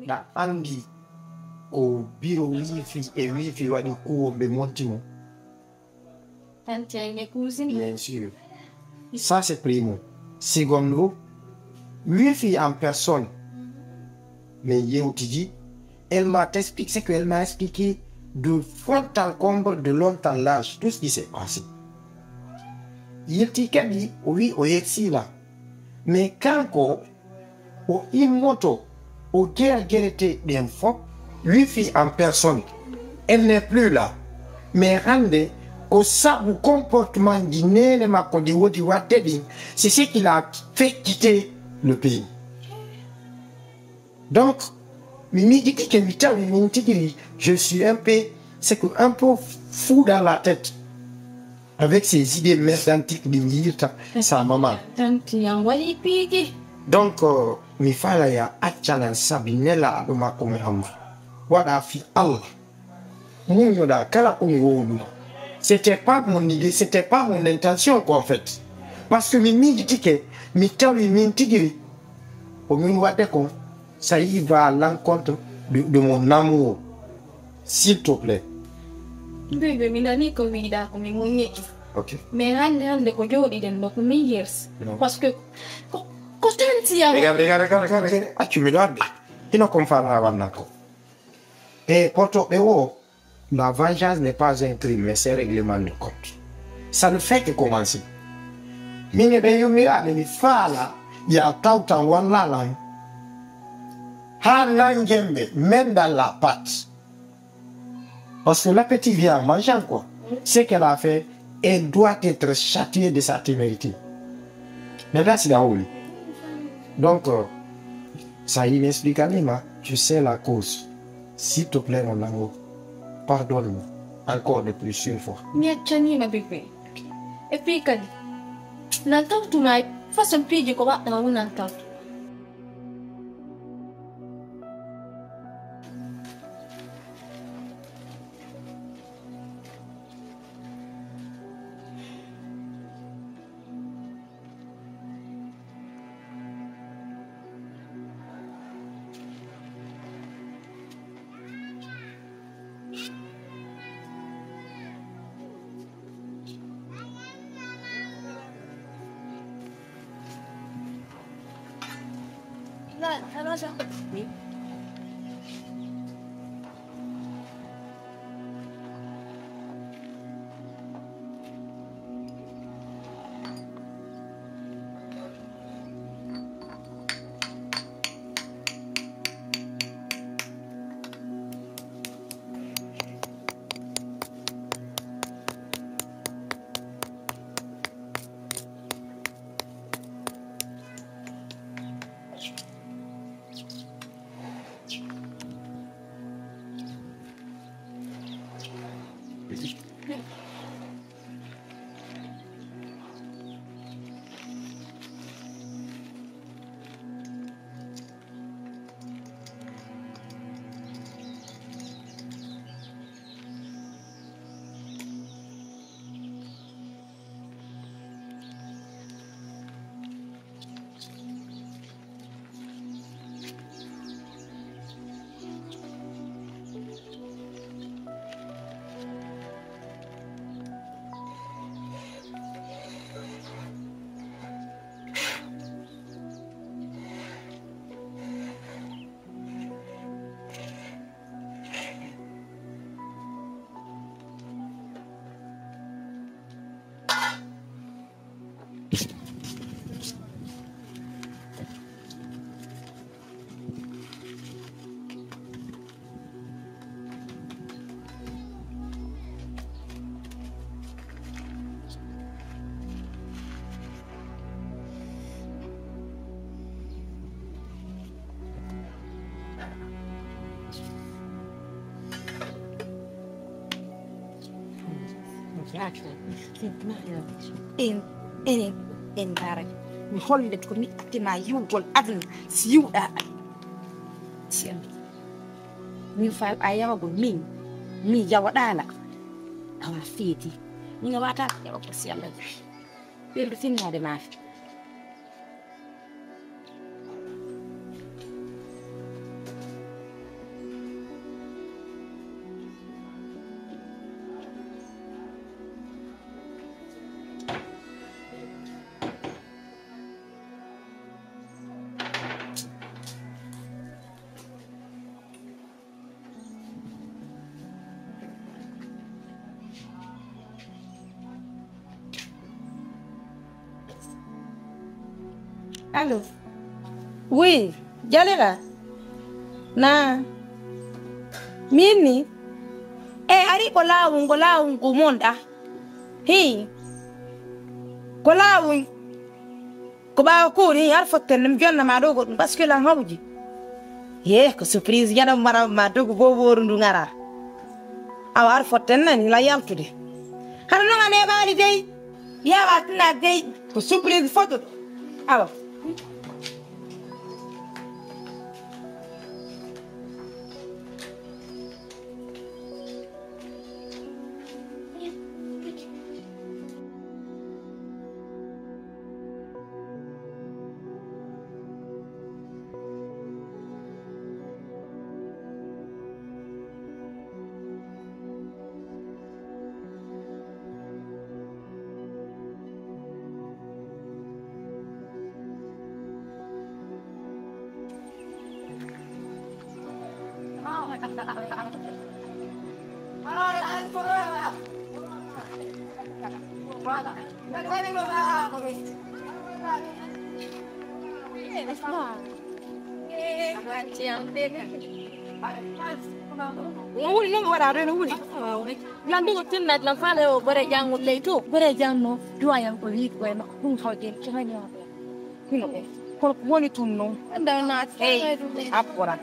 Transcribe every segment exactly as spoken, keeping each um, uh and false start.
Ɗa anndi ko biro wifi e wifi waɗi kuwol ɓe monti mo? Bien sûr. Ça, c'est primo. Secondo, wifi en personne. Mais yewtiji, elle m'a expliqué ce qu'elle m'a expliqué de fond en comble, de long en large, tout ce qui s'est passé. Yilti kadi, o wi o yegsi la. Mais kanko, o immoto, o jeya gere ɗen fof. Wifi en personne, elle n'est plus là. Mais hannde, ko sabu comportement ji neene makko ɗi wodi waɗde ɗin, c'est ce qui l'a fait quitter le pays. Donc, mi miijitike, mi tawi min tigi, je suis un peu, c'est que un peu fou dans la tête. Avec ces idées merdantiques ɗi mi yirta sa maman. Tanti yam waɗi piiji. Donc, euh, mi faalaa ya accalan sabi nelaaɗo makko Muhammad. Waɗa fi Allah. Muññoɗaa kala ko mi wowluno. C'était pas mon idée, c'était pas mon intention, quoi, en fait. Parce que mi miijitike, mi tawi min tigi ko min waɗde ko, ça y va à l'encontre de, de mon amour. S'il te plaît. Bébé, mi nanii ko wiɗaa ko, mi muññi. Ok. Mais hannde, hannde ko jooɗiɗen ɗoo, ko min hirsi. Non. Parce que ko, ko tanti yam. Regarde, regarde, regarde, regarde, regarde. Accu miɗo arde. Hino kon faalaa wanna ko. E poto ɓe wo, la vengeance n'est pas un crime, mais c'est règlement de compte. Ça ne fait que commencer. Min e ɓe yummiraaɓe, mi faala ya tawtan walla lan. Haa nanngen ɓe, même dans la pâte. Parce que l'appétit vient en mangeant, quoi. Ce qu'elle a fait, elle doit être châtiée de sa témérité. Maintenant, c'est la holy. Donc, euh, ça y est, explique à Nima, tu sais la cause. S'il te plaît, mon amour, pardonne-moi encore de plus une fois. Mi accaniima, bébé. Et puis kadi, nan tawtu ma e façon piiji ko waɗɗaa o nan tawtu. En, enen, en ndaara. Mi hollete ko mi itti ma yiwgol aduna, si yiwɗaa. Si en. Min faal a yawagol min, min yawaɗaa la. Awa feeti. Min a wata yawagol si Allah jaɓi. Ɓeydu finnaade ma fi. Allo. Oui, Jalika. Naa. Min ni. E ari ko laawun, ko laawun ko mon ɗa. Hii. Ko laawun. Ko ɓaawo kuuɗe, hii, ar fotten, mi jonna ma ɗo goɗɗum, parce que lan hawji. Yee, ko surprise, ñaɗan mara ma dogu boobu woru ndu ngara. Awa, ar fotten nani, la yaltude. Hano non a neeɓaali dey. Yawa, tinna dey. Ko surprise foto. Awa. No wuli, no mi waɗa ɗo, no wuli. Lan ɗum ko tinnaade lan faale o bore janngo ley to. Bore janngo, duwa yan ko wi'i ko e makko, ɗum hawde, ko hani o. Hino ɓe. Kono ko woni tun non? Ndaw naati. Hey, abbora.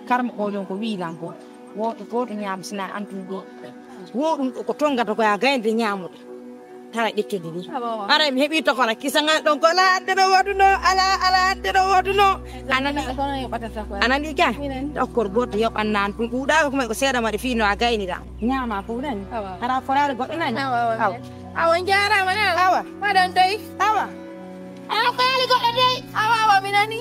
Karma ko ɗon ko wi'i lan ko. Wooto, gooto ñaam sina antum ɗo. Wo ɗum ɗo ko tongata ko ya gaynde ñaamude. Tara ƴettude ni. Awa, awa. Haray mi heɓi tokora kisangal ɗon ko ala adde ɗo woduno, ala, ala adde ɗo woduno. Anani? Kono yo ɓatata ko. Anani ka? Minen. Dokkor gooto yoɓan naan ɗum ɗuuɗaaka ko may ko seeɗa maɗi fii no a gaynira. Ñaama fof nani? Awa. Hara foraade goɗɗo nani? Awa, awa. Awa. Awa, on jaaraama nani? Awa. Maɗon doy? Awa. Awa, ko yaali goɗɗo dey? Awa, awa, mi nani.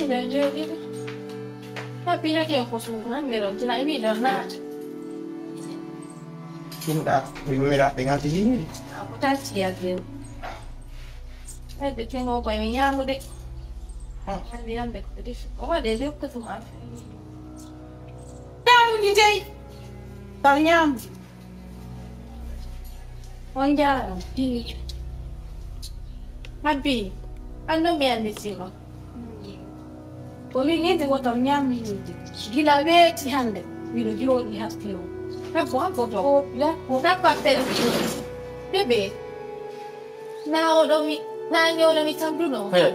Miɗo jooɗii. Happy hake ko suudu hannde ɗon, tila e miɗo naata. Ɗum ɗa, ko yummiraaɓe ngalti yimɓe. A fotaaki yalde. Hedde tengo ko e ñaamude. Hmm. Hannde yande ko defi. O waɗe lepte ɗum an. Ñaamude dey. Taw ñaamude. On jaaraama. Habbi, an non mi annditiima. Ko min yimɓe woto ñaam yimɓe. Gila weeti hannde, miɗo jooɗii hakkilo. Habbo, habbo to. Ko, ya, ko. Habbo, habbo. Bébé, na oɗo mi, na ñooɗo mi tamduno. Hey.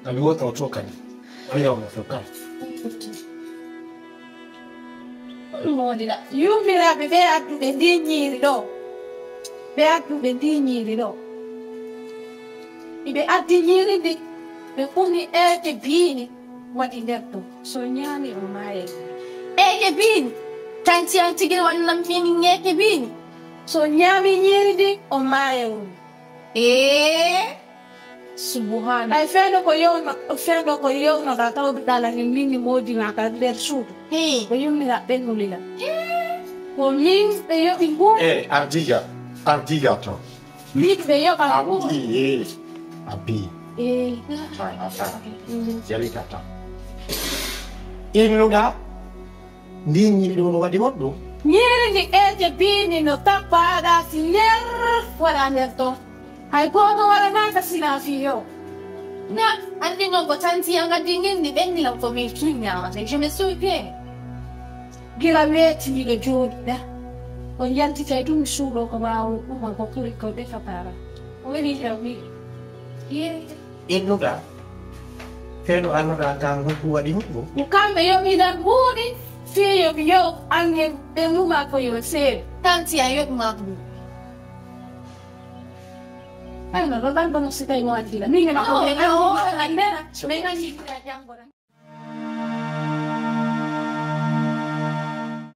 Ami wota o to kadi. Ami wota o to kadi. Moodina. Yummiraaɓe ɓe adduɓe ndin ñiiri ɗo. Ɓe adduɓe ndin ñiiri ɗo. Iɓe addi ñiiri ndi. Ɓe kuni eeke biini waɗi nder ɗum. So ñaami o maayay. Eeke biini. Tanti an tigi waɗi lam fini eeke biini. So ñaami ñiiri ndi o maayay. Ee. Subhaana. Ay, fewndo ko yewno, fewndo ko yewnoɗaa, tawduɗaa lan e min e moodi maa ka nder suudu. Hee. Ko yummiraa ɓe nulira. Hee. Ko min ɓe yoɓi ngu. Eh, Ardiga, Ardiga to. Min ɓe yoɓa ngu. Abbi, eh. Abbi. Eh. Jalika to. Innuɗaa? Ndin ñiiri ɗum no waɗi woɗɗum. Ñiiri ndi eeje biini no tappa aɗa si ner waɗa nder ton. Hay gooto waɗanaaka sina fii yo. Na, anndi non ko tanti an addi ngin ndi ɓenni lan ko min cuññaama. Je me souviens. Gila weeti miɗo jooɗi ɗa. On yaltitay ɗum suuɗo ko ɓaawo ɗuma ko kuri ko defa para. O weli hewni. Yee. Innuɗaa, feno annuɗaa kan honɗum waɗi honɗum? Ko kamɓe yoɓinan mbuuɗi, fii yo mi yoɓ angen ɓe muma ko yo seeɗa. Tanti a yoɓ ma mbuuɗi. Ay, no, no, ɗan ɗon si tawi mo anndila. Min ngena ko ɓe anndi. Min anndi janngo ɗan.